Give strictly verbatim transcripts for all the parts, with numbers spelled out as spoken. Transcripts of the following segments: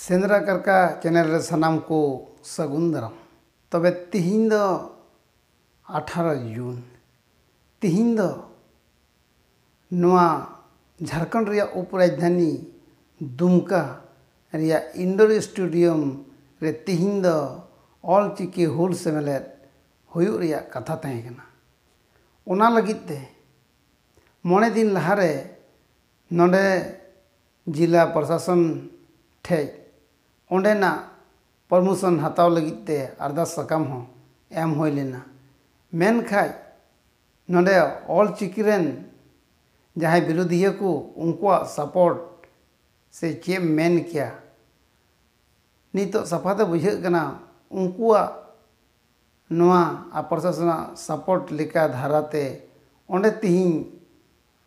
ᱥᱮᱸᱫᱽᱨᱟ ᱠᱟᱨᱠᱟ ᱪᱮᱱᱮᱞ ᱨᱮ ᱥᱟᱱᱟᱢ ᱠᱚ ᱥᱟᱹᱜᱩᱱ ᱫᱟᱨᱟᱢ᱾ ᱛᱚᱵᱮ ᱛᱤᱦᱤᱧ ᱫᱚ ᱟᱴᱷᱟᱨᱚ ᱡᱩᱱ, ᱛᱤᱦᱤᱧ ᱫᱚ ᱱᱚᱣᱟ ᱡᱷᱟᱲᱠᱷᱚᱸᱰ ᱨᱮᱭᱟᱜ ᱩᱯᱨᱟᱡᱽᱫᱷᱟᱱᱤ ᱫᱩᱢᱠᱟ ᱨᱮᱭᱟᱜ ᱤᱱᱰᱳᱨ ᱥᱴᱮᱰᱤᱭᱟᱢ ᱨᱮ ᱛᱤᱦᱤᱧ ᱫᱚ ᱚᱞ ᱪᱤᱠᱤ ᱦᱩᱞ ᱥᱮᱢᱞᱮᱫ ᱦᱩᱭᱩᱜ ᱨᱮᱭᱟᱜ ᱠᱟᱛᱷᱟ ᱛᱟᱦᱮᱸ ᱠᱟᱱᱟ᱾ ᱚᱱᱟ ᱞᱟᱹᱜᱤᱫ ᱛᱮ ᱢᱚᱬᱮ ᱫᱤᱱ ᱞᱟᱦᱟᱨᱮ ᱱᱚᱰᱮ ᱡᱤᱞᱟ ᱯᱨᱚᱥᱟᱥᱚᱱ ᱴᱷᱮᱡ ᱚᱸᱰᱮᱱᱟᱜ ᱯᱟᱨᱢᱤᱥᱚᱱ ᱦᱟᱛᱟᱣ ᱞᱟᱹᱜᱤᱫ ᱛᱮ ᱟᱨᱫᱟᱥ ᱥᱟᱠᱟᱢ ᱦᱚᱸ ᱮᱢ ᱦᱩᱭ ᱞᱮᱱᱟ᱾ ᱢᱮᱱᱠᱷᱟᱡ ᱱᱚᱰᱮ ᱚᱞ ᱪᱤᱠᱤ ᱨᱮᱱ ᱡᱟᱦᱟᱸᱭ ᱵᱤᱨᱳᱫᱷᱤᱭᱟᱹ ᱠᱚ, ᱩᱱᱠᱩᱣᱟᱜ ᱥᱟᱯᱳᱨᱴ ᱥᱮ ᱪᱮᱫ ᱮᱢ ᱢᱮᱱ ᱠᱮᱭᱟ, ᱱᱤᱛᱚᱜ ᱥᱟᱯᱷᱟ ᱛᱮ ᱵᱩᱡᱷᱟᱹᱜ ᱠᱟᱱᱟ ᱩᱱᱠᱩᱣᱟᱜ ᱱᱚᱣᱟ ᱟᱨ ᱯᱨᱚᱥᱟᱥᱚᱱᱟᱜ ᱥᱟᱯᱳᱨᱴ ᱞᱮᱠᱟ ᱫᱷᱟᱨᱟᱛᱮ ᱚᱸᱰᱮ ᱛᱤᱦᱤᱧ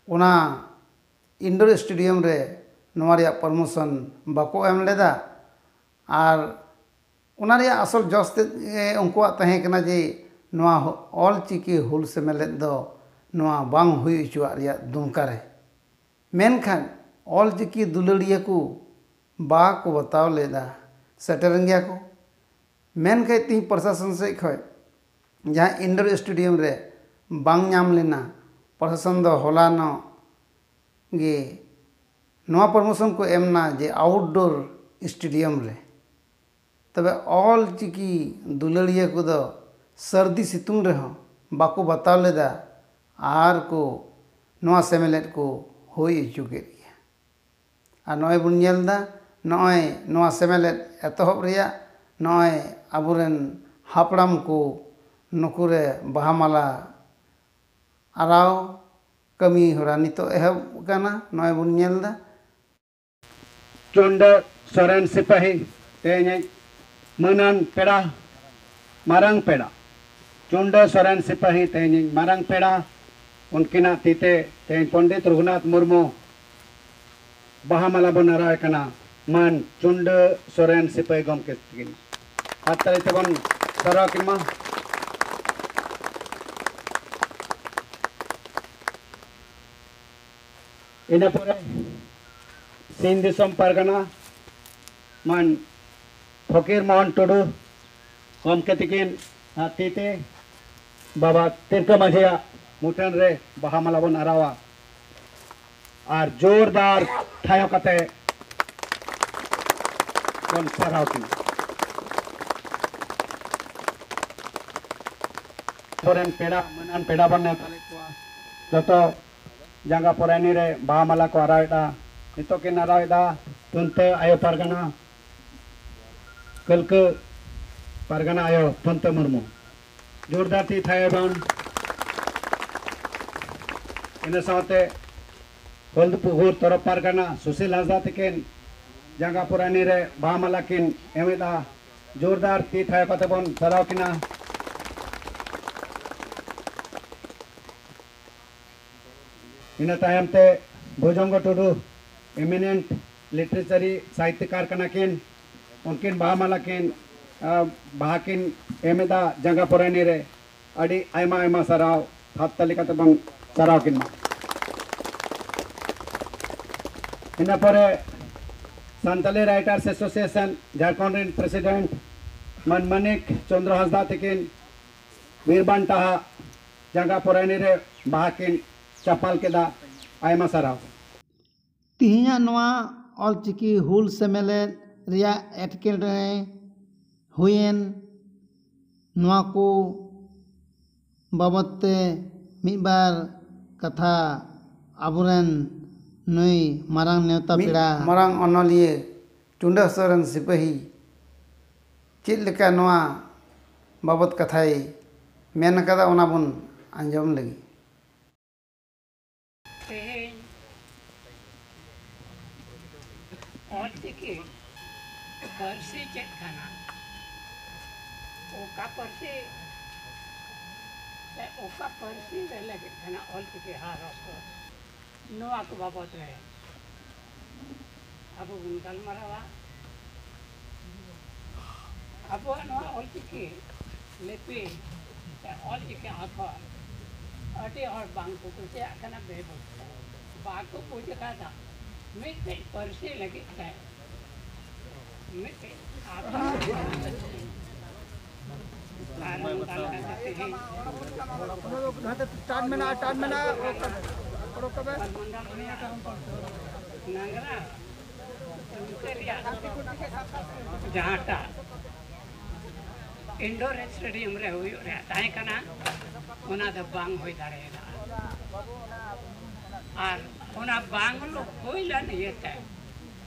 ᱚᱱᱟ ᱤᱱᱰᱳᱨ ᱥᱴᱮᱰᱤᱭᱟᱢ ᱨᱮ ᱱᱚᱣᱟ ᱨᱮᱭᱟᱜ ᱯᱟᱨᱢᱤᱥᱚᱱ ᱵᱟᱠᱚ ᱮᱢ ᱞᱮᱫᱟ᱾ ᱟᱨ ᱚᱱᱟ ᱨᱮᱭᱟᱜ ᱟᱥᱚᱞ ᱡᱚᱥ ᱛᱮᱫ ᱜᱮ ᱩᱱᱠᱩᱣᱟᱜ ᱛᱟᱦᱮᱸ ᱠᱟᱱᱟ ᱡᱮ ᱱᱚᱣᱟ ᱚᱞ ᱪᱤᱠᱤ ᱦᱩᱞ ᱥᱮᱢᱞᱮᱫ ᱫᱚ ᱱᱚᱣᱟ ᱵᱟᱝ ᱦᱩᱭ ᱦᱚᱪᱚᱣᱟᱜ ᱨᱮᱭᱟᱜ ᱫᱩᱢᱠᱟ ᱨᱮ᱾ ᱢᱮᱱᱠᱷᱟᱱ ᱚᱞ ᱪᱤᱠᱤ ᱫᱩᱞᱟᱹᱲᱤᱭᱟᱹ ᱠᱚ ᱵᱟᱠᱚ ᱵᱟᱛᱟᱣ ᱞᱮᱫᱟ, ᱥᱮᱴᱮᱨᱮᱱ ᱜᱮᱭᱟ ᱠᱚ᱾ ᱢᱮᱱᱠᱷᱟᱱ ᱛᱮᱦᱮᱧ ᱯᱨᱚᱥᱟᱥᱚᱱ ᱥᱮᱫ ᱠᱷᱚᱱ ᱡᱟᱦᱟᱸ ᱤᱱᱰᱳᱨ ᱥᱴᱮᱰᱤᱭᱟᱢ ᱨᱮ ᱵᱟᱝ ᱧᱟᱢ ᱞᱮᱱᱟ, ᱯᱨᱚᱥᱟᱥᱚᱱ ᱫᱚ ᱦᱚᱞᱟᱱᱚᱜ ᱜᱮ ᱱᱚᱣᱟ ᱯᱟᱨᱢᱤᱥᱚᱱ ᱠᱚ ᱮᱢ ᱮᱱᱟ ᱡᱮ ᱟᱣᱩᱴᱰᱳᱨ ᱥᱴᱮᱰᱤᱭᱟᱢ ᱨᱮ᱾ ᱛᱚᱵᱮ ᱚᱞ ᱪᱤᱠᱤ ᱫᱩᱞᱟᱹᱲᱤᱭᱟᱹ ᱠᱚᱫᱚ ᱥᱟᱹᱨᱫᱤ ᱥᱤᱛᱩᱝ ᱨᱮᱦᱚᱸ ᱵᱟᱠᱚ ᱵᱟᱛᱟᱣ ᱞᱮᱫᱟ ᱟᱨ ᱠᱚ ᱱᱚᱣᱟ ᱥᱮᱢᱞᱮᱫ ᱠᱚ ᱦᱩᱭ ᱦᱚᱪᱚ ᱠᱮᱫ ᱜᱮᱭᱟ᱾ ᱟᱨ ᱱᱚᱜᱼᱚᱭ ᱵᱚᱱ ᱧᱮᱞ ᱮᱫᱟ, ᱱᱚᱜᱼᱚᱭ ᱱᱚᱣᱟ ᱥᱮᱢᱞᱮᱫ ᱮᱛᱚᱦᱚᱵ ᱨᱮᱭᱟᱜ ᱱᱚᱜᱼᱚᱭ ᱟᱵᱚᱨᱮᱱ ᱦᱟᱯᱲᱟᱢ ᱠᱚ ᱱᱩᱠᱩ ᱨᱮ ᱵᱟᱦᱟ ᱢᱟᱞᱟ ᱟᱨᱟᱣ ᱠᱟᱹᱢᱤ ᱦᱚᱨᱟ ᱱᱤᱛᱚᱜ ᱮᱦᱚᱵ ᱟᱠᱟᱱᱟ᱾ ᱱᱚᱜᱼᱚᱭ ᱵᱚᱱ ᱧᱮᱞ ᱮᱫᱟ᱾ ᱪᱩᱱᱰᱟᱹ ᱥᱚᱨᱮᱱ ᱥᱤᱯᱟᱹᱦᱤ ᱛᱮᱦᱮᱧ ᱢᱟᱹᱱᱟᱱ ᱯᱮᱲᱟ, ᱢᱟᱨᱟᱝ ᱯᱮᱲᱟ, ᱪᱩᱱᱰᱟᱹ ᱥᱚᱨᱮᱱ ᱥᱤᱯᱟᱹᱦᱤ ᱛᱮᱦᱮᱧ ᱢᱟᱨᱟᱝ ᱯᱮᱲᱟ, ᱩᱱᱠᱤᱱᱟᱜ ᱛᱤᱛᱮ ᱛᱮᱦᱮᱧ ᱯᱚᱱᱰᱤᱛ ᱨᱚᱜᱷᱩᱱᱟᱛᱷ ᱢᱩᱨᱢᱩ ᱵᱟᱦᱟ ᱢᱟᱞᱟ ᱵᱚᱱ ᱟᱨᱟᱣ ᱠᱟᱱᱟ᱾ ᱢᱟᱱ ᱪᱩᱱᱰᱟᱹ ᱥᱚᱨᱮᱱ ᱥᱤᱯᱟᱹᱦᱤ ᱜᱚᱢᱠᱮ ᱛᱟᱹᱠᱤᱱ ᱦᱟᱛ ᱛᱟᱹᱞᱤ ᱛᱮᱵᱚᱱ ᱥᱟᱨᱦᱟᱣ ᱠᱤᱱ ᱢᱟ᱾ ᱤᱱᱟᱹ ᱯᱚᱨᱮ ᱥᱤᱧ ᱫᱤᱥᱚᱢ ᱯᱟᱨᱜᱟᱱᱟ ᱢᱟᱱ ᱯᱷᱚᱠᱤᱨ ᱢᱳᱦᱚᱱ ᱴᱩᱰᱩ ᱜᱚᱢᱠᱮ ᱛᱤᱠᱤᱱ ᱟᱜ ᱛᱤ ᱛᱮ ᱵᱟᱵᱟ ᱛᱤᱞᱠᱟᱹ ᱢᱟᱹᱡᱷᱤᱭᱟᱜ ᱢᱩᱴᱷᱟᱹᱱ ᱨᱮ ᱵᱟᱦᱟ ᱢᱟᱞᱟ ᱵᱚᱱ ᱟᱨᱟᱣᱟ ᱟᱨ ᱡᱳᱨᱫᱟᱨ ᱛᱷᱟᱭᱚ ᱠᱟᱛᱮ ᱵᱚᱱ ᱥᱟᱨᱦᱟᱣ ᱠᱤᱱᱟ᱾ ᱟᱵᱚᱨᱮᱱ ᱯᱮᱲᱟ, ᱢᱟᱹᱱᱟᱱ ᱯᱮᱲᱟ ᱵᱚᱱ ᱱᱮᱣᱛᱟ ᱞᱮᱫ ᱠᱚᱣᱟ᱾ ᱡᱚᱛᱚ ᱡᱟᱸᱜᱟ ᱯᱚᱨᱟᱭᱱᱤ ᱨᱮ ᱵᱟᱦᱟ ᱢᱟᱞᱟ ᱠᱚ ᱟᱨᱟᱣᱮᱫᱟ᱾ ᱱᱤᱛᱚᱜ ᱠᱤᱱ ᱟᱨᱟᱣᱮᱫᱟ ᱯᱩᱱᱛᱟᱹ ᱟᱭᱳ ᱯᱟᱨᱜᱟᱱᱟ, ᱠᱟᱹᱞᱠᱟᱹ ᱯᱟᱨᱜᱟᱱᱟ ᱟᱭᱳ ᱯᱩᱱᱛᱟᱹ ᱢᱩᱨᱢᱩ᱾ ᱡᱳᱨᱫᱟᱨ ᱛᱤ ᱛᱷᱟᱭᱚ ᱵᱚᱱ᱾ ᱤᱱᱟᱹ ᱥᱟᱶᱛᱮ ᱦᱚᱞᱫᱤᱯᱩᱠᱩᱨ ᱛᱚᱨᱚᱯ ᱯᱟᱨᱜᱟᱱᱟ ᱥᱩᱥᱤᱞ ᱦᱟᱸᱥᱫᱟ ᱛᱤᱠᱤᱱ ᱡᱟᱸᱜᱟ ᱯᱚᱨᱟᱭᱱᱤ ᱨᱮ ᱵᱟᱦᱟ ᱢᱟᱞᱟ ᱠᱤᱱ ᱮᱢᱮᱫᱟ᱾ ᱡᱳᱨᱫᱟᱨ ᱛᱤ ᱛᱷᱟᱭᱚ ᱠᱟᱛᱮ ᱵᱚᱱ ᱥᱟᱨᱦᱟᱣ ᱠᱤᱱᱟ᱾ ᱤᱱᱟᱹ ᱛᱟᱭᱚᱢ ᱛᱮ ᱵᱷᱩᱡᱚᱝᱜᱚ ᱴᱩᱰᱩ, eminent literary ᱥᱟᱦᱤᱛᱭᱚᱠᱟᱨ ᱠᱟᱱᱟ ᱠᱤᱱ, ᱩᱱᱠᱤᱱ ᱵᱟᱦᱟ ᱢᱟᱞᱟ ᱠᱤᱱ, ᱟ, ᱵᱟᱦᱟ ᱠᱤᱱ ᱮᱢ ᱮᱫᱟ ᱡᱟᱸᱜᱟ ᱯᱚᱨᱟᱭᱱᱤ ᱨᱮ᱾ ᱟᱹᱰᱤ ᱟᱭᱢᱟ ᱟᱭᱢᱟ ᱥᱟᱨᱦᱟᱣ, ᱦᱟᱛ ᱛᱟᱹᱞᱤ ᱠᱟᱛᱮ ᱵᱚᱱ ᱥᱟᱨᱦᱟᱣ ᱠᱤᱱ ᱢᱟ᱾ ᱤᱱᱟᱹ ᱯᱚᱨᱮ ᱥᱟᱱᱛᱟᱞᱤ Writers Association ᱡᱷᱟᱲᱠᱷᱚᱸᱰ ᱨᱮᱱ president ᱢᱟᱱ ᱢᱟᱱᱤᱠ ᱪᱚᱸᱫᱽᱨᱚ ᱦᱟᱸᱥᱫᱟ ᱛᱤᱠᱤᱱ ᱵᱤᱨᱵᱟᱱᱴᱟᱦᱟ ᱡᱟᱸᱜᱟ ᱯᱚᱨᱟᱭᱱᱤ ᱨᱮ ᱵᱟᱦᱟ ᱠᱤᱱ ᱪᱟᱯᱟᱞ ᱠᱮᱫᱟ᱾ ᱟᱭᱢᱟ ᱥᱟᱨᱦᱟᱣ᱾ ᱛᱮᱦᱮᱧᱟᱜ ᱱᱚᱣᱟ ᱚᱞᱪᱤᱠᱤ ᱦᱩᱞ ᱥᱮᱢᱞᱮᱫ ᱨᱮᱭᱟᱜ ᱮᱴᱠᱮᱴᱚᱬᱮ ᱦᱩᱭᱮᱱ, ᱱᱚᱣᱟ ᱠᱚ ᱵᱟᱵᱚᱫ ᱛᱮ ᱢᱤᱫ ᱵᱟᱨ ᱠᱟᱛᱷᱟ ᱟᱵᱚᱨᱮᱱ ᱱᱩᱭ ᱢᱟᱨᱟᱝ ᱱᱮᱣᱛᱟ ᱢᱤᱫ ᱯᱮᱲᱟ ᱢᱟᱨᱟᱝ ᱚᱱᱚᱞᱤᱭᱟᱹ ᱴᱩᱸᱰᱟᱹ ᱥᱚᱨᱮᱱ ᱥᱤᱯᱟᱹᱦᱤ ᱪᱮᱫ ᱞᱮᱠᱟ ᱱᱚᱣᱟ ᱵᱟᱵᱚᱫ ᱠᱟᱛᱷᱟᱭ ᱢᱮᱱ ᱟᱠᱟᱫᱟ, ᱚᱱᱟ ᱵᱚᱱ ᱟᱸᱡᱚᱢ ᱞᱮᱜᱮ᱾ ᱛᱮᱦᱮᱧ ᱚᱞᱪᱤᱠᱤ ᱯᱟᱹᱨᱥᱤ ᱪᱮᱫ ᱠᱟᱱᱟ, ᱚᱠᱟ ᱯᱟᱹᱨᱥᱤ ᱥᱮ ᱚᱠᱟ ᱯᱟᱹᱨᱥᱤ ᱨᱮ ᱞᱟᱹᱜᱤᱫ ᱠᱟᱱᱟ ᱚᱞᱪᱤᱠᱤ ᱦᱟᱨᱚᱯ ᱫᱚ, ᱱᱚᱣᱟ ᱠᱚ ᱵᱟᱵᱚᱫ ᱨᱮ ᱟᱵᱚ ᱵᱚᱱ ᱜᱟᱞᱢᱟᱨᱟᱣᱟ᱾ ᱟᱵᱚᱣᱟᱜ ᱱᱚᱣᱟ ᱚᱞᱪᱤᱠᱤ ᱞᱤᱯᱤ ᱥᱮ ᱚᱞᱪᱤᱠᱤ ᱟᱠᱷᱚᱨ ᱟᱹᱰᱤ ᱦᱚᱲ ᱵᱟᱝ ᱠᱚ ᱠᱩᱥᱤᱭᱟᱜ ᱠᱟᱱᱟ, ᱵᱮᱵᱚᱥᱛᱟ ᱵᱟᱠᱚ ᱵᱩᱡᱽ ᱟᱠᱟᱫᱟ᱾ ᱢᱤᱫᱴᱮᱡ ᱯᱟᱹᱨᱥᱤ ᱞᱟᱹᱜᱤᱫ ᱛᱮ ᱢᱤᱫᱴᱮᱡ ᱟᱨ ᱱᱚᱝᱠᱟ ᱞᱮᱠᱟᱛᱮ ᱛᱮᱦᱮᱧ ᱴᱟᱱ ᱢᱮᱱᱟᱜᱼᱟ, ᱴᱟᱱ ᱢᱮᱱᱟᱜᱼᱟ, ᱚᱰᱚᱠ ᱠᱟᱜ ᱢᱮ᱾ ᱱᱟᱝᱜᱽᱨᱟ ᱨᱮᱭᱟᱜ ᱡᱟᱦᱟᱸᱴᱟᱜ ᱤᱱᱰᱳᱨ ᱥᱴᱮᱰᱤᱭᱟᱢ ᱨᱮ ᱦᱩᱭᱩᱜ ᱨᱮᱭᱟᱜ ᱛᱟᱦᱮᱸ ᱠᱟᱱᱟ, ᱚᱱᱟ ᱫᱚ ᱵᱟᱝ ᱦᱩᱭ ᱫᱟᱲᱮᱭᱟᱫᱟ᱾ ᱟᱨ ᱚᱱᱟ ᱵᱟᱝ ᱦᱩᱭ ᱞᱮᱱ ᱤᱭᱟᱹᱛᱮ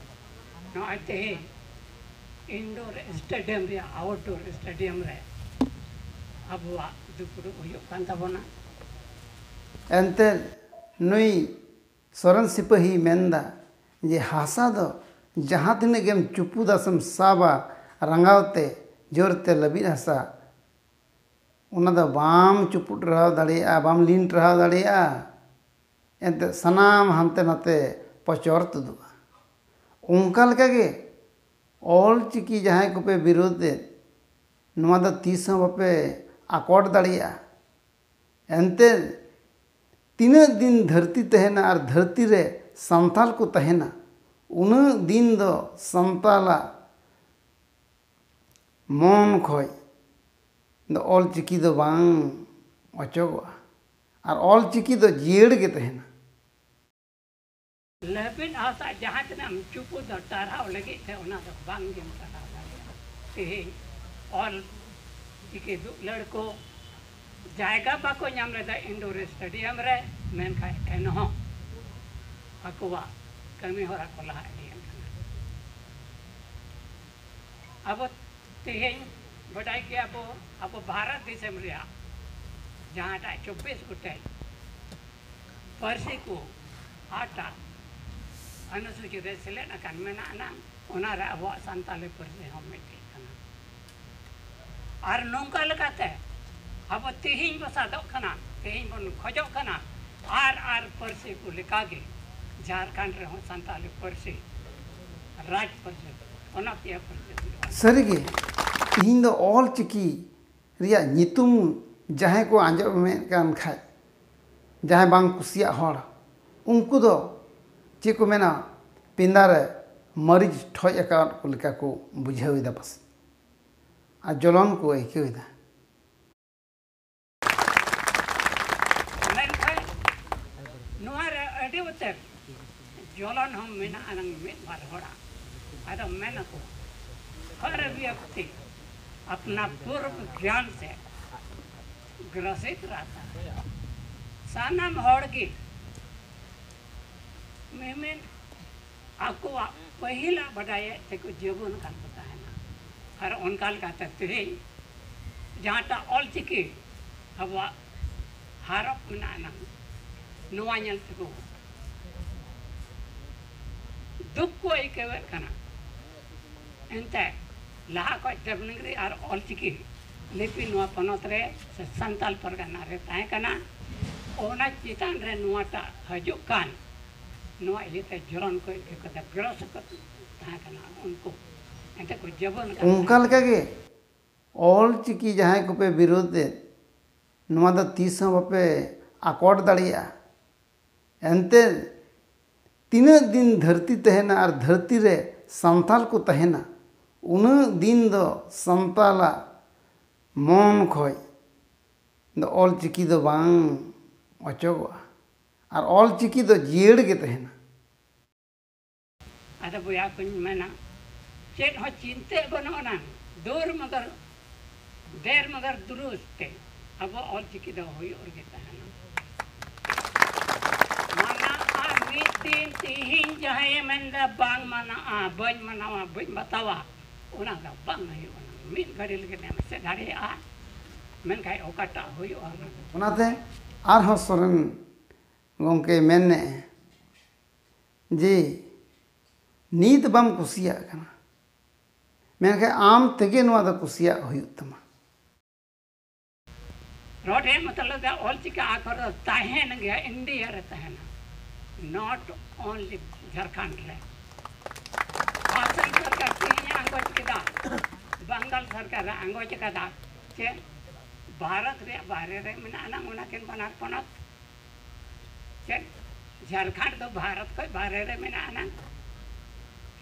ᱱᱚᱜᱼᱚᱭ ᱛᱮᱦᱮᱧ ᱤᱱᱰᱳᱨ ᱥᱴᱮᱰᱤᱭᱟᱢ ᱨᱮᱭᱟᱜ ᱟᱣᱩᱴᱰᱳᱨ ᱥᱴᱮᱰᱤᱭᱟᱢ ᱨᱮ ᱟᱵᱚᱣᱟᱜ ᱫᱩᱯᱲᱩᱵ ᱦᱩᱭᱩᱜ ᱠᱟᱱ ᱛᱟᱵᱚᱱᱟ᱾ ᱮᱱᱛᱮ ᱱᱩᱭ ᱥᱚᱨᱮᱱ ᱥᱤᱯᱟᱹᱦᱤ ᱢᱮᱱᱫᱟ ᱡᱮ ᱦᱟᱥᱟ ᱫᱚ ᱡᱟᱦᱟᱸ ᱛᱤᱱᱟᱹᱜ ᱜᱮᱢ ᱪᱩᱯᱩᱫᱟ ᱥᱮᱢ ᱥᱟᱵᱟ ᱨᱟᱸᱜᱟᱣ ᱛᱮ, ᱡᱳᱨ ᱛᱮ ᱞᱟᱹᱵᱤᱫ ᱦᱟᱥᱟ, ᱚᱱᱟ ᱫᱚ ᱵᱟᱢ ᱪᱩᱯᱩᱫ ᱴᱟᱨᱦᱟᱣ ᱫᱟᱲᱮᱭᱟᱜᱼᱟ, ᱵᱟᱢ ᱞᱤᱱ ᱴᱟᱨᱦᱟᱣ ᱫᱟᱲᱮᱭᱟᱜᱼᱟ᱾ ᱮᱱᱛᱮ ᱥᱟᱱᱟᱢ ᱦᱟᱱᱛᱮ ᱱᱟᱛᱮ ᱯᱚᱪᱚᱨ ᱛᱩᱫᱩᱜᱼᱟ᱾ ᱚᱱᱠᱟ ᱞᱮᱠᱟᱜᱮ ᱚᱞ ᱪᱤᱠᱤ ᱡᱟᱦᱟᱸᱭ ᱠᱚᱯᱮ ᱵᱤᱨᱳᱫᱮᱫ, ᱱᱚᱣᱟ ᱫᱚ ᱛᱤᱥ ᱦᱚᱸ ᱵᱟᱯᱮ ᱟᱠᱚᱴ ᱫᱟᱲᱮᱭᱟᱜᱼᱟ᱾ ᱮᱱᱛᱮ ᱛᱤᱱᱟᱹᱜ ᱫᱤᱱ ᱫᱷᱟᱹᱨᱛᱤ ᱛᱟᱦᱮᱱᱟ ᱟᱨ ᱫᱷᱟᱹᱨᱛᱤ ᱨᱮ ᱥᱟᱱᱛᱟᱞ ᱠᱚ ᱛᱟᱦᱮᱱᱟ, ᱩᱱᱟᱹᱜ ᱫᱤᱱ ᱫᱚ ᱥᱟᱱᱛᱟᱞᱟᱜ ᱢᱚᱱ ᱠᱷᱚᱡ ᱫᱚ ᱚᱞ ᱪᱤᱠᱤ ᱫᱚ ᱵᱟᱝ ᱚᱪᱚᱜᱚᱜᱼᱟ᱾ ᱟᱨ ᱚᱞ ᱪᱤᱠᱤ ᱫᱚ ᱡᱤᱭᱟᱹᱲ ᱜᱮ ᱛᱟᱦᱮᱱᱟ᱾ ᱞᱟᱹᱵᱤᱫ ᱦᱟᱥᱟ ᱡᱟᱦᱟᱸ ᱛᱤᱱᱟᱹᱜ ᱮᱢ ᱪᱩᱯᱩᱫᱟ ᱴᱟᱨᱦᱟᱣ ᱞᱟᱹᱜᱤᱫ ᱛᱮ, ᱚᱱᱟ ᱫᱚ ᱵᱟᱝ ᱜᱮᱢ ᱴᱟᱨᱦᱟᱣ ᱫᱟᱲᱮᱭᱟᱜᱼᱟ᱾ ᱛᱮᱦᱮᱧ ᱚᱞ ᱪᱤᱠᱤ ᱫᱩᱞᱟᱹᱲ ᱠᱚ ᱡᱟᱭᱜᱟ ᱵᱟᱠᱚ ᱧᱟᱢ ᱞᱮᱫᱟ ᱤᱱᱰᱳᱨ ᱥᱴᱮᱰᱤᱭᱟᱢ ᱨᱮ, ᱢᱮᱱᱠᱷᱟᱱ ᱮᱱᱦᱚᱸ ᱟᱠᱚᱣᱟᱜ ᱠᱟᱹᱢᱤ ᱦᱚᱨᱟ ᱠᱚ ᱞᱟᱦᱟ ᱤᱫᱤᱭᱮᱫ ᱠᱟᱱᱟ᱾ ᱟᱵᱚ ᱛᱮᱦᱮᱧ ᱵᱟᱰᱟᱭ ᱜᱮᱭᱟ ᱵᱚ, ᱟᱵᱚ ᱵᱷᱟᱨᱚᱛ ᱫᱤᱥᱚᱢ ᱨᱮᱭᱟᱜ ᱡᱟᱦᱟᱸᱴᱟᱜ ᱪᱚᱵᱵᱤᱥ ᱜᱚᱴᱮᱡ ᱯᱟᱹᱨᱥᱤ ᱠᱚ ᱟᱴᱟ ᱚᱱᱩᱥᱩᱪᱤ ᱨᱮ ᱥᱮᱞᱮᱫ ᱟᱠᱟᱱ ᱢᱮᱱᱟᱜ ᱟᱱᱟᱝ, ᱚᱱᱟ ᱨᱮ ᱟᱵᱚᱣᱟᱜ ᱥᱟᱱᱛᱟᱞᱤ ᱯᱟᱹᱨᱥᱤ ᱦᱚᱸ ᱢᱤᱫᱴᱮᱡ ᱠᱟᱱᱟ᱾ ᱟᱨ ᱱᱚᱝᱠᱟ ᱞᱮᱠᱟᱛᱮ ᱟᱵᱚ ᱛᱮᱦᱮᱧ ᱵᱚ ᱥᱟᱫᱚᱜ ᱠᱟᱱᱟ, ᱛᱮᱦᱮᱧ ᱵᱚᱱ ᱠᱷᱚᱡᱚᱜ ᱠᱟᱱᱟ, ᱟᱨ ᱟᱨ ᱯᱟᱹᱨᱥᱤ ᱠᱚ ᱞᱮᱠᱟᱜᱮ ᱡᱷᱟᱲᱠᱷᱚᱸᱰ ᱨᱮᱦᱚᱸ ᱥᱟᱱᱛᱟᱞᱤ ᱯᱟᱹᱨᱥᱤ ᱨᱟᱡᱽ ᱯᱟᱹᱨᱥᱤ, ᱚᱱᱟ ᱯᱮᱭᱟ ᱯᱟᱹᱨᱥᱤ ᱦᱩᱭᱩᱜᱼᱟ᱾ ᱥᱟᱹᱨᱤᱜᱮ, ᱛᱮᱦᱮᱧ ᱫᱚ ᱚᱞ ᱪᱤᱠᱤ ᱨᱮᱭᱟᱜ ᱧᱩᱛᱩᱢ ᱡᱟᱦᱟᱸᱭ ᱠᱚ ᱟᱸᱡᱚᱢᱮᱫ ᱠᱟᱱ ᱠᱷᱟᱡ, ᱡᱟᱦᱟᱸᱭ ᱵᱟᱝ ᱠᱩᱥᱤᱭᱟᱜ ᱦᱚᱲ, ᱩᱱᱠᱩ ᱫᱚ ᱪᱮᱫ ᱠᱚ ᱢᱮᱱᱟ, ᱯᱮᱸᱫᱟ ᱨᱮ ᱢᱟᱹᱨᱤᱪ ᱴᱷᱚᱡ ᱟᱠᱟᱫ ᱠᱚ ᱞᱮᱠᱟ ᱠᱚ ᱵᱩᱡᱷᱟᱹᱣ ᱮᱫᱟ ᱯᱟᱥᱮᱡ, ᱟᱨ ᱡᱚᱞᱚᱱ ᱠᱚ ᱟᱹᱭᱠᱟᱹᱣ ᱮᱫᱟ᱾ ᱢᱮᱱᱠᱷᱟᱱ ᱱᱚᱣᱟ ᱨᱮ ᱟᱹᱰᱤ ᱩᱛᱟᱹᱨ ᱡᱚᱞᱚᱱ ᱦᱚᱸ ᱢᱮᱱᱟᱜ ᱟᱱᱟᱝ ᱢᱤᱫ ᱵᱟᱨ ᱦᱚᱲᱟᱜ᱾ ᱟᱫᱚ ᱢᱮᱱ ᱟᱠᱚ, हर व्यक्ति अपना पूर्व ज्ञान से ग्रसित रहता है। ᱥᱟᱱᱟᱢ ᱦᱚᱲ ᱜᱮ ᱢᱤᱢᱤᱫ ᱟᱠᱚᱣᱟᱜ ᱯᱟᱹᱦᱤᱞᱟᱜ ᱵᱟᱰᱟᱭᱮᱫ ᱛᱮᱠᱚ ᱡᱟᱹᱵᱚᱱ ᱠᱟᱱ ᱠᱚ ᱛᱟᱦᱮᱱᱟ᱾ ᱟᱨ ᱚᱱᱠᱟ ᱞᱮᱠᱟᱛᱮ ᱛᱮᱦᱮᱧ ᱡᱟᱦᱟᱸᱴᱟᱜ ᱚᱞᱪᱤᱠᱤ ᱟᱵᱚᱣᱟᱜ ᱦᱟᱨᱚᱯ ᱢᱮᱱᱟᱜ ᱟᱱᱟᱝ, ᱱᱚᱣᱟ ᱧᱮᱞ ᱛᱮᱠᱚ ᱫᱩᱠ ᱠᱚ ᱟᱹᱭᱠᱟᱹᱣᱮᱫ ᱠᱟᱱᱟ᱾ ᱮᱱᱛᱮ ᱞᱟᱦᱟ ᱠᱷᱚᱱ ᱫᱮᱵᱽᱱᱟᱜᱽᱨᱤ ᱟᱨ ᱚᱞᱪᱤᱠᱤ ᱞᱤᱯᱤ ᱱᱚᱣᱟ ᱯᱚᱱᱚᱛ ᱨᱮ ᱥᱮ ᱥᱟᱱᱛᱟᱞ ᱯᱟᱨᱜᱟᱱᱟ ᱨᱮ ᱛᱟᱦᱮᱸ ᱠᱟᱱᱟ, ᱚᱱᱟ ᱪᱮᱛᱟᱱ ᱨᱮ ᱱᱚᱣᱟᱴᱟᱜ ᱦᱤᱡᱩᱜ ᱠᱟᱱ, ᱱᱚᱣᱟ ᱤᱭᱟᱹᱛᱮ ᱡᱚᱞᱚᱱ ᱠᱚ ᱟᱹᱭᱠᱟᱹᱣ ᱠᱟᱛᱮ ᱜᱨᱚᱥ ᱠᱚ ᱛᱟᱦᱮᱸ ᱠᱟᱱᱟ ᱩᱱᱠᱩ᱾ ᱮᱱᱛᱮ ᱠᱚ ᱡᱟᱹᱵᱚᱱ ᱠᱟᱱ ᱚᱱᱠᱟ ᱛᱟᱦᱮᱸ᱾ ᱞᱮᱠᱟᱜᱮ ᱚᱞ ᱪᱤᱠᱤ ᱡᱟᱦᱟᱸᱭ ᱠᱚᱯᱮ ᱵᱤᱨᱳᱫᱮᱫ, ᱱᱚᱣᱟ ᱫᱚ ᱛᱤᱥ ᱦᱚᱸ ᱵᱟᱯᱮ ᱟᱠᱚᱴ ᱫᱟᱲᱮᱭᱟᱜᱼᱟ᱾ ᱮᱱᱛᱮ ᱛᱤᱱᱟᱹᱜ ᱫᱤᱱ ᱫᱷᱟᱹᱨᱛᱤ ᱛᱟᱦᱮᱱᱟ ᱟᱨ ᱫᱷᱟᱹᱨᱛᱤ ᱨᱮ ᱥᱟᱱᱛᱟᱞ ᱠᱚ ᱛᱟᱦᱮᱱᱟ, ᱩᱱᱟᱹᱜ ᱫᱤᱱ ᱫᱚ ᱥᱟᱱᱛᱟᱞᱟᱜ ᱢᱚᱱ ᱠᱷᱚᱡ ᱫᱚ ᱚᱞ ᱪᱤᱠᱤ ᱫᱚ ᱵᱟᱝ ᱚᱪᱚᱜᱚᱜᱼᱟ᱾ ᱟᱨ ᱚᱞ ᱪᱤᱠᱤ ᱫᱚ ᱡᱤᱭᱟᱹᱲ ᱜᱮ ᱛᱟᱦᱮᱱᱟ᱾ ᱟᱫᱚ ᱵᱚᱭᱦᱟ ᱠᱚᱧ ᱢᱮᱱᱟ, ᱪᱮᱫ ᱦᱚᱸ ᱪᱤᱱᱛᱟᱹ ᱵᱟᱹᱱᱩᱜ ᱟᱱᱟᱝ, ᱫᱩᱨ ᱢᱚᱜᱚᱨ ᱫᱮᱨ ᱢᱚᱜᱚᱨ ᱫᱩᱨᱩᱥ ᱛᱮ ᱟᱵᱚ ᱚᱞ ᱪᱤᱠᱤ ᱫᱚ ᱦᱩᱭᱩᱜ ᱨᱮᱜᱮ ᱛᱟᱦᱮᱱᱟ᱾ ᱢᱟᱱᱟᱜᱼᱟ ᱢᱤᱫ ᱫᱤᱱ, ᱛᱤᱦᱤᱧ ᱡᱟᱦᱟᱸᱭᱮ ᱢᱮᱱᱫᱟ ᱵᱟᱝ ᱢᱟᱱᱟᱜᱼᱟ, ᱵᱟᱹᱧ ᱢᱟᱱᱟᱣᱟ, ᱵᱟᱹᱧ ᱵᱟᱛᱟᱣᱟ, ᱚᱱᱟ ᱫᱚ ᱵᱟᱝ ᱦᱩᱭᱩᱜᱼᱟ᱾ ᱢᱤᱫ ᱜᱷᱟᱹᱲᱤ ᱞᱟᱹᱜᱤᱫ ᱮᱢ ᱮᱥᱮᱫ ᱫᱟᱲᱮᱭᱟᱜᱼᱟ, ᱢᱮᱱᱠᱷᱟᱱ ᱚᱠᱟᱴᱟᱜ ᱦᱩᱭᱩᱜᱼᱟ ᱚᱱᱟ ᱫᱚ᱾ ᱚᱱᱟᱛᱮ ᱟᱨᱦᱚᱸ ᱥᱚᱨᱮᱱ ᱜᱚᱢᱠᱮ ᱢᱮᱱᱮᱫᱼᱟ ᱡᱮ ᱱᱤᱛ ᱵᱟᱢ ᱠᱩᱥᱤᱭᱟᱜ ᱠᱟᱱᱟ, ᱢᱮᱱᱠᱷᱟᱱ ᱟᱢ ᱛᱮᱜᱮ ᱱᱚᱣᱟ ᱫᱚ ᱠᱩᱥᱤᱭᱟᱜ ᱦᱩᱭᱩᱜ ᱛᱟᱢᱟ᱾ ᱱᱚᱰᱮ ᱢᱚᱛᱞᱚᱵ ᱫᱚ ᱚᱞᱪᱤᱠᱤ ᱟᱠᱷᱚᱨ ᱫᱚ ᱛᱟᱦᱮᱱ ᱜᱮᱭᱟ, ᱤᱱᱰᱤᱭᱟ ᱨᱮ ᱛᱟᱦᱮᱱᱟ, not only ᱡᱷᱟᱲᱠᱷᱚᱸᱰ ᱨᱮ᱾ ᱟᱥᱟᱢ ᱥᱚᱨᱠᱟᱨ ᱛᱮᱦᱮᱧ ᱟᱸᱜᱚᱪ ᱠᱮᱫᱟ, ᱵᱟᱝᱜᱟᱞ ᱥᱚᱨᱠᱟᱨ ᱮ ᱟᱸᱜᱚᱪ ᱠᱟᱫᱟ᱾ ᱪᱮᱫ ᱵᱷᱟᱨᱚᱛ ᱨᱮᱭᱟᱜ ᱵᱟᱦᱨᱮ ᱨᱮ ᱢᱮᱱᱟᱜ ᱟᱱᱟᱝ ᱚᱱᱟᱠᱤᱱ ᱵᱟᱱᱟᱨ ᱯᱚᱱᱚᱛ? ᱪᱮᱫ ᱡᱷᱟᱲᱠᱷᱚᱸᱰ ᱫᱚ ᱵᱷᱟᱨᱚᱛ ᱠᱷᱚᱱ ᱵᱟᱦᱨᱮ ᱨᱮ ᱢᱮᱱᱟᱜ ᱟᱱᱟᱝ?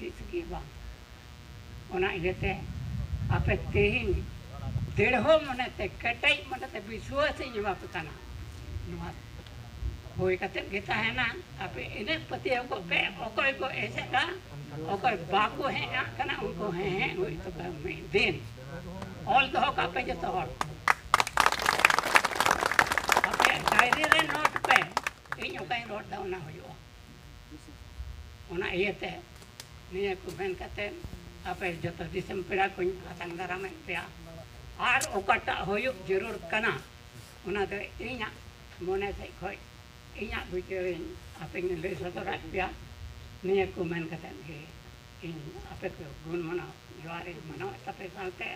ᱛᱤᱥ ᱜᱮ ᱵᱟᱝ᱾ ᱚᱱᱟ ᱤᱭᱟᱹᱛᱮ ᱟᱯᱮ ᱛᱮᱦᱮᱧ ᱫᱤᱲᱦᱚ ᱢᱚᱱᱮᱛᱮ, ᱠᱮᱴᱮᱡ ᱢᱚᱱᱮᱛᱮ ᱵᱤᱥᱣᱟᱥ ᱤᱧ ᱮᱢᱟ ᱯᱮ ᱠᱟᱱᱟ᱾ ᱱᱚᱣᱟ ᱦᱩᱭ ᱠᱟᱛᱮᱫ ᱜᱮ ᱛᱟᱦᱮᱱᱟ᱾ ᱟᱯᱮ ᱤᱱᱟᱹᱜ ᱯᱟᱹᱛᱭᱟᱹᱣ ᱠᱚᱜ ᱯᱮ, ᱚᱠᱚᱭ ᱠᱚ ᱮᱥᱮᱫᱟ, ᱚᱠᱚᱭ ᱵᱟᱠᱚ ᱦᱮᱡ ᱟᱜ ᱠᱟᱱᱟ, ᱩᱱᱠᱩ ᱦᱮᱡ ᱦᱮᱡ ᱦᱩᱭᱩᱜ ᱛᱟᱯᱮ ᱢᱤᱫ ᱫᱤᱱ᱾ ᱚᱞ ᱫᱚᱦᱚ ᱠᱟᱜ ᱯᱮ ᱡᱚᱛᱚ ᱦᱚᱲ᱾ ᱟᱯᱮᱭᱟᱜ ᱰᱟᱭᱨᱤ ᱨᱮ ᱱᱳᱴ ᱯᱮ, ᱤᱧ ᱚᱠᱟᱧ ᱨᱚᱲ ᱮᱫᱟ ᱚᱱᱟ ᱦᱩᱭᱩᱜᱼᱟ᱾ ᱚᱱᱟ ᱤᱭᱟᱹᱛᱮ ᱱᱤᱭᱟᱹ ᱠᱚ ᱢᱮᱱ ᱠᱟᱛᱮ ᱟᱯᱮ ᱡᱚᱛᱚ ᱫᱤᱥᱚᱢ ᱯᱮᱲᱟ ᱠᱚᱧ ᱟᱛᱟᱝ ᱫᱟᱨᱟᱢᱮᱫ ᱯᱮᱭᱟ᱾ ᱟᱨ ᱚᱠᱟᱴᱟᱜ ᱦᱩᱭᱩᱜ ᱡᱟᱹᱨᱩᱲ ᱠᱟᱱᱟ, ᱚᱱᱟ ᱫᱚ ᱤᱧᱟᱹᱜ ᱢᱚᱱᱮ ᱥᱮᱫ ᱠᱷᱚᱡ ᱤᱧᱟᱹᱜ ᱵᱤᱪᱟᱹᱨᱤᱧ ᱟᱯᱮᱧ ᱞᱟᱹᱭ ᱥᱚᱫᱚᱨᱟᱫ ᱯᱮᱭᱟ᱾ ᱱᱤᱭᱟᱹ ᱠᱚ ᱢᱮᱱ ᱠᱟᱛᱮ ᱜᱮ ᱤᱧ ᱟᱯᱮ ᱠᱚ ᱜᱩᱱ ᱢᱟᱱᱟᱣ ᱡᱚᱦᱟᱨᱤᱧ ᱢᱟᱱᱟᱣᱮᱫ ᱛᱟᱯᱮ ᱥᱟᱶᱛᱮ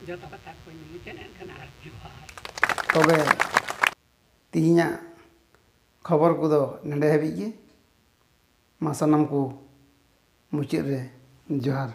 ᱡᱚᱛᱚ ᱠᱟᱛᱷᱟ ᱠᱚᱧ ᱢᱩᱪᱟᱹᱫ ᱮᱫ ᱠᱟᱱᱟ᱾ ᱟᱨ ᱡᱚᱦᱟᱨ᱾ ᱛᱚᱵᱮ ᱛᱮᱦᱮᱧᱟᱜ ᱠᱷᱚᱵᱚᱨ ᱠᱚᱫᱚ ᱱᱮᱰᱮ ᱦᱟᱹᱵᱤᱡ ᱜᱮ᱾ ᱢᱟ ᱥᱟᱱᱟᱢ ᱠᱚ ᱢᱩᱪᱟᱹᱫ ᱨᱮ ᱡᱚᱦᱟᱨ᱾